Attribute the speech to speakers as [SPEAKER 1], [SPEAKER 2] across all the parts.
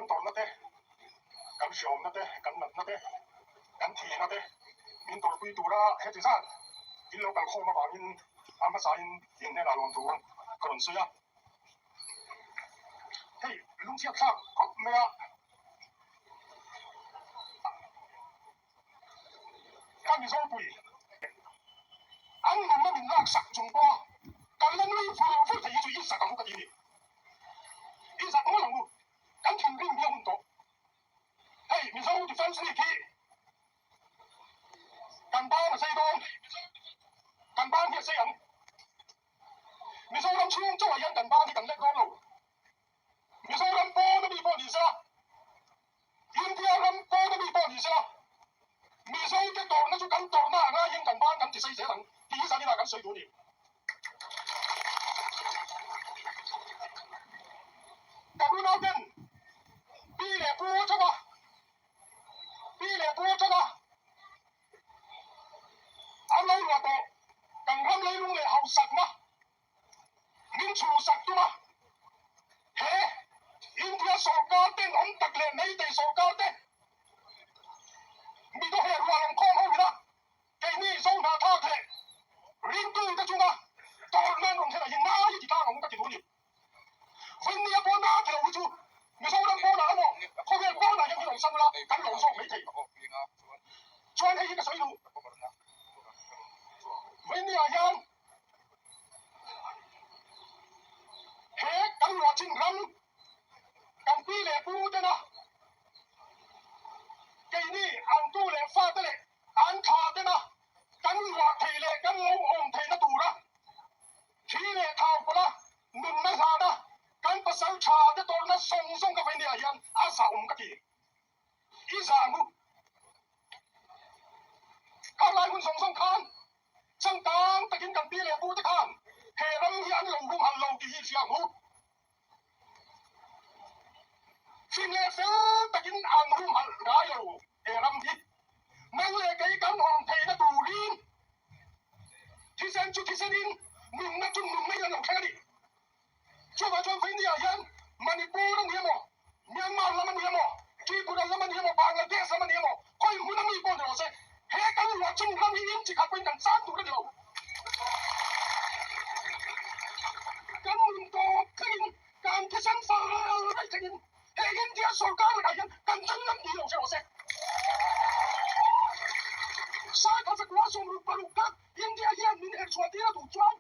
[SPEAKER 1] Kan tawrhna te, kan hriawmna te, kan natna te, kan thihna te min tawrhpui tura heti zat in lo kalkhawm avangin a hmasain in hnenah lawm tur ka rawn sawi a. Hei lungchhiat thlak khawp mai a. Ka Mizopui an nunna min laksak chung pawha kan la nui vur vur thei hi chu i zak ang u ka ti a ni. I zak ngawt ang u, kan thinrim hi a hun tawh. Hei Mizo Defence League hi kan ban a sei dawn, kan ban hi a sei ang. Mizoram chhung chauhah hian kan ban hi kan let dawn lo. Mizoram pawn a mi pawh ni sela, India ram pawn a mi pawh ni sela, Mizote tawrhna chu kan tawrhna a ngaiin kan ban kan ti sei zel ang tih hi zaninah kan sawi duh a ni. Kan unauten pi leh pu atanga pi leh pu atanga an lo ruah tawh kan ram leilung leh hausakna Min chhuhsak tum a, he India sorkar tenawm tak leh Meitei sorkar te mi dawheh rual awm khawm ho ina keini Zohnahthlak leh ringtu te chunga tawrhna an rawn thlen ah hian ngai i ti tlang ang u ka ti duh a ni. Vawinia pawh na ti lo hi chu Mizoram pawnah emaw khawvel pawnah hian hi rawn san ula kan lawm zawk mai thei. Chuan hei hi ka sawi duh. Vawinia hian He kan ruahchin ram kan pi leh pu tena keini an tu leh fate leh an thla tena kan ruah thei leh kan lo awm theihna tura thi leh thau pawla nunna hlana kan pasal tha te tawrhna zawng zawng ka vei nia hian a zahawm ka ti. I zah mu. Kha lai hun zawng zawng khan changkang takin kan pi leh pu te khan he ram hi an lo humhalh lo tih hi hria ang u. Fing leh fel takin an humhalh ngai lo he ram hi. Nang leh kei kan awm theihna turin thisen chu thisenin nunna chu nunna in an lo thleng a ni. Chuvang chuan Vaindia hian Manipur a ni emaw, Myanmar lam a ni emaw, Tripura lam a ni emaw, Bangladesh lam a ni emaw, khawi hmun a mi pawh ni rawh se, he kan ruah chung ram hi in chi khat pawhin kan chang tur a ni lo. Kan nun tawp thlengin, kan thisen fal daih thlengin he India sorkar lakah hian kan tan ngam tih lo hre rawh se. Sakha zakua 66 kha India hian min herchhuah tir a duh chuan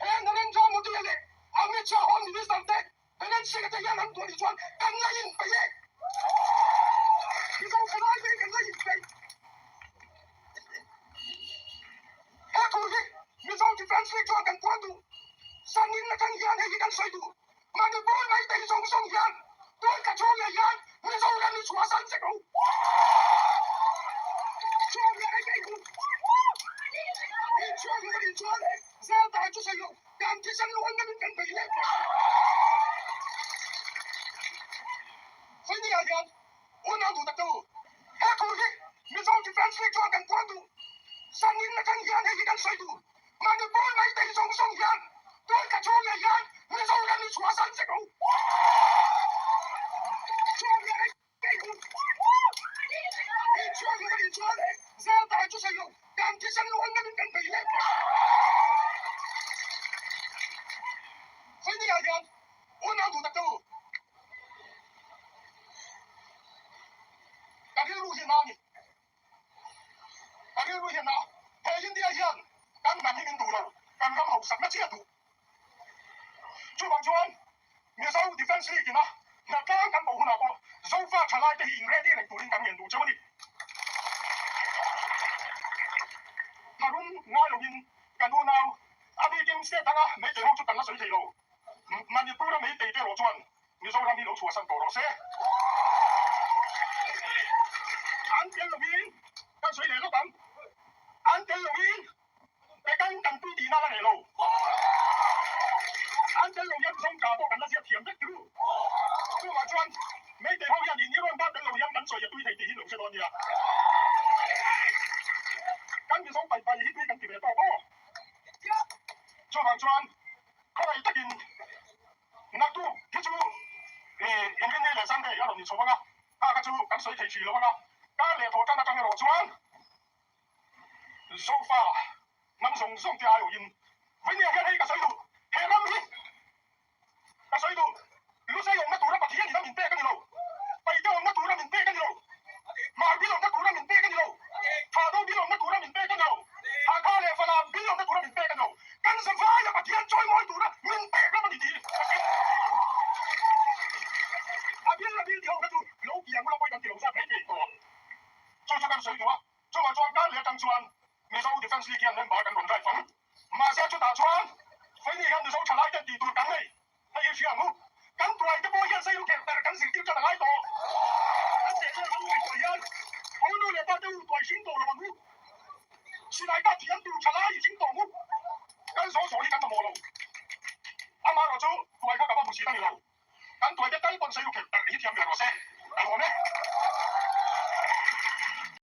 [SPEAKER 1] He Narendra Modi leh Amit Shah Home Minister te Helen Singh te hian an duh anih chuan kan la inpeih e. Mizo thalai te hi kan la inpeih. He thu hi Mizo Defence League chuan kan puan duh. Zanin atang hian hei hi kan sawi duh. Manipur Meitei zawng zawng hian tun ka chhung leh hian Mizoram hi chhuah san vek rawh u. Chhuak leh ai ngei hu. In chhuak lo anih chuan zel dan chu sawi lo kan thisen luan ngam in kan bei leh tawh. Vawinia hian unau duh tak te u. He thu hi Mizo Defence League chuan kan puan duh. Zanin atang hian hei hi kan sawi duh. Manipur Meitei zawng zawng hian tun ka chhung leh hian Mizoram hi chhuah san vek rawh u. Chhuak leh ai ngei hu. In chhuak lo anih chuan zel dan chu sawi lo kan thisen luan ngam in kan bei leh tawh. Vawinia hian unau duh tak te u. Ka rilru hi a na a ni. Ka rilru hian a, he India hian kan hnam hi min duh lo, kan ram hausakna chiah duh. Chuvang chuan Mizo Defence League ina hnatlang kan bo hunah pawh Zofa thalai te hi in ready reng turin kan ngen duh cheu a ni. Tharum ngai loin kan unau a bikin state danga Meitei ho chu kan la sawi thei lo. Manipur a Meitei te erawh chuan Mizoram hi lo chhuahsan tawh rawh se. An tel lovin kan sawi leh lawk ang. An tel lovin Pekan kan pui tihna la reh lo. An tel lo hian Zongka pawh kan la ziak thiam vek turu. Chuvang chuan Meitei ho hian in Iran ba tel lo hian kan sawi a tui thei tih hi lo hre dawn nia. Kan Mizo pai pai hi tui kan ti ve tawk aw. Chuvang chuan khawngaih takin Naktuk hi chu Inrinni leh Sunday. ni chho ang a, kha kha chu kan sawi thei thin lo ang a, kar leh thawh tan atang erawh chuan Zofa hnam zawng zawng te aiawhin Vainia hian hei ka sawi duh, he ram hi ka sawi duh, Lusei awmna tura Pathian in a min pek a ni lo, Paite awmna tura min pek a ni lo, Hmar bil awmna tura min pek a ni lo, Thado bil awmna tura min pek a ni lo, Hakha leh Falam bil awmna tura min pek a ni lo, kan zavaia Pathian chawimawi tura min pek ram a ni tih ka hre. A bil a bil ti ho kha chu lo piang ula pawi kan ti lo zat mai thei tawh. Chu chu kan sawi duh a, chuvang chuan kar leh atang chuan Mizo Defence League hian member kan rawn drive ang. Mahse chutah chuan Feini hian Mizo thalai ten tih tur kan nei. Hei hi hria ang u. Kan tuai te pawh hian Seilu kher per kan zirtir tan a ngai tawh. Kan chehvel ram ngaihtuah hian ho nu leh pa te u tuai hring tawh lo ang u. Silai kah thiam tur thalai i hring tawh ang u. Kan zawl zawl hi kan mamawh lo. Amaherawhchu tuai kha ka va hmu chhin a ni lo. Kan tuai te tal pawn Seilu kher per hi thiam ve rawh se. Ka lawm e.